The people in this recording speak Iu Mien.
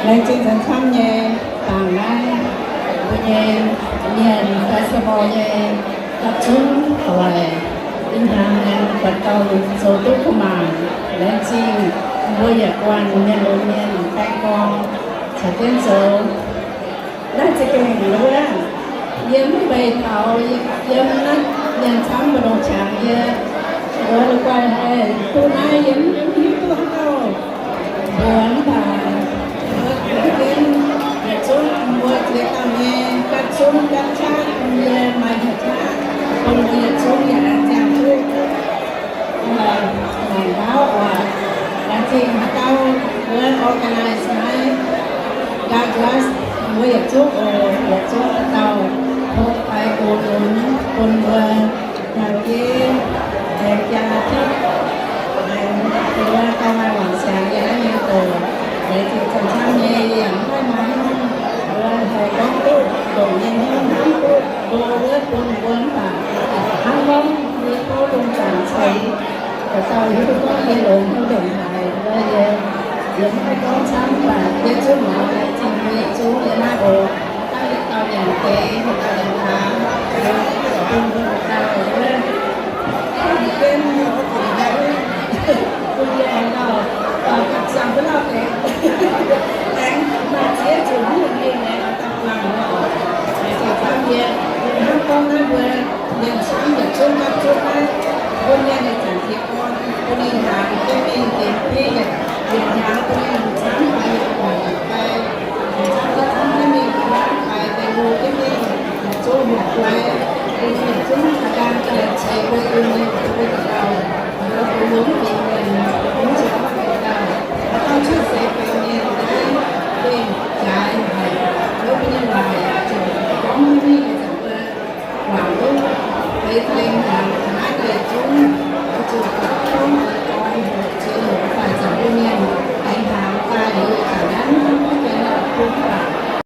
Laengz zingh camv-camv nyei bangc naaiv mbuo nyei mienh festival nyei gapv zunv doic. Ih hnyangx aengx buatc dauh zoux duqv kuv mangc. Laengz zingh mbuo yietc guanh mienh lunx mienh baeng gorngv caux jienv zoux. Naaiv za'gengh wuov, yie mv mbeix taux, yiem naaiv mienh camv mbu'ndongx qangx yie, wuov la'guaih haih duqv naaiv, yie mv hiuv duqv haaix dauh mbuox mv baac wuov, yietc zungv mbuo ziex dauh nyei gapv zunv gapv qaqv, yie maaih hnyouv qaqv bun mbuo yietc zungv yaac ziangh duqv mangc ndaauv oc. Laengz zingh haaix dauh wuov organize naaiv, gapv zuqc mbuo yietc zungv oc, yietc zungv dauh tov fai gox lunx bun mbuo nyanc jienv, aengx jaa tipv, aengx mbuo gauh maaih wangc siangx yiem naaiv nyei doqc. Laengz zingh camv-camv nyei, yie yaac mv haih maaih hnangv mbuo haih gorngv duqv ndongc nyei hnangv, hnangv duqv go wuov bun mbuo mv baac hnangv gorngv yie gorngv lungh zaangc ceix dauh dauh hiuv duqv gorngv yie longx hnyouv ndongc haaix wuov, yie yie mv haih gorngv camv, mv baac yie zungv muangx laengz zingh mbuo yietc zungv yiem naaiv oc. Dauh yietc dauh nyanc deix, yietc dauh nyanc hnaangx, bun mbuo dauh wuov, bun yie aengx dauh, dauh gapv ziangx duqv lauh deix, aengx maaih ziex zuqc hnyouv nyei aengx oix daaih buangh mbuo oc. Laengz zingh camv yie, yie hnamv gorngv naaiv mbuo mienh camv yietc zungv gapv zunv naaiv, bun mienh nyei zanc jiex gorn, bun ninh hnaangx jienv mingh nqemh bieiv yietc hnyangx, bun ninh camv fai yietc guangc fai camv camv jienv mingh, camv fai deix lu jienv mingh, yietc zungv hnyouv fai